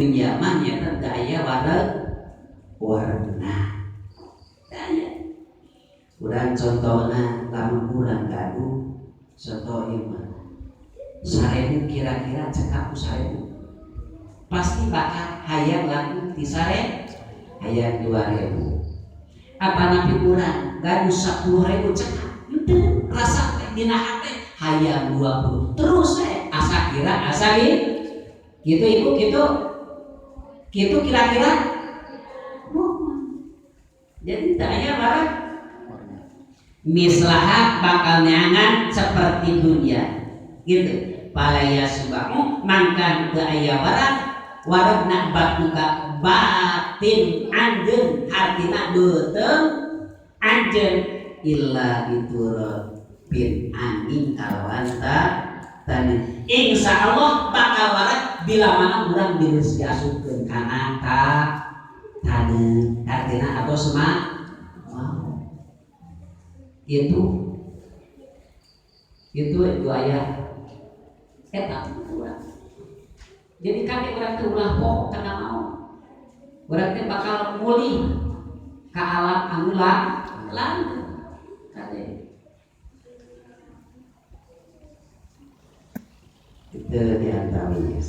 Dunya mah nyata daya warna daya. Urang contohna, lamun urang gaduh, contoh ieu mah 1.000, kira-kira cekap ku 1.000, pasti bakal hayang langkung ti 1.000, hayang 2.000. Apa napi urang gaduh 10.000, cekap henteu, rasa teh dina hate hayang 20 terus eh, asa kira asa gitu. Ibu, gitu gitu kira-kira. Jadi teu aya barang mislaha bakal neangan seperti dunia gitu. Fala yasyba'u, mangkan teu aya barang waregna batnuka batin anjeun, hartina beuteung anjeun, illa biturabin, angin kalawan ta taneuh. Insya Allah bakal wareg bila mana urang geus diasupkeun kana ta taneuh, artina atau semak mau itu dua ayat eta urang. Jadi kami urang teh ulah poho kana maut. Urang teh bakal mulih ka alam anu langgeng kade. Itu diantawis.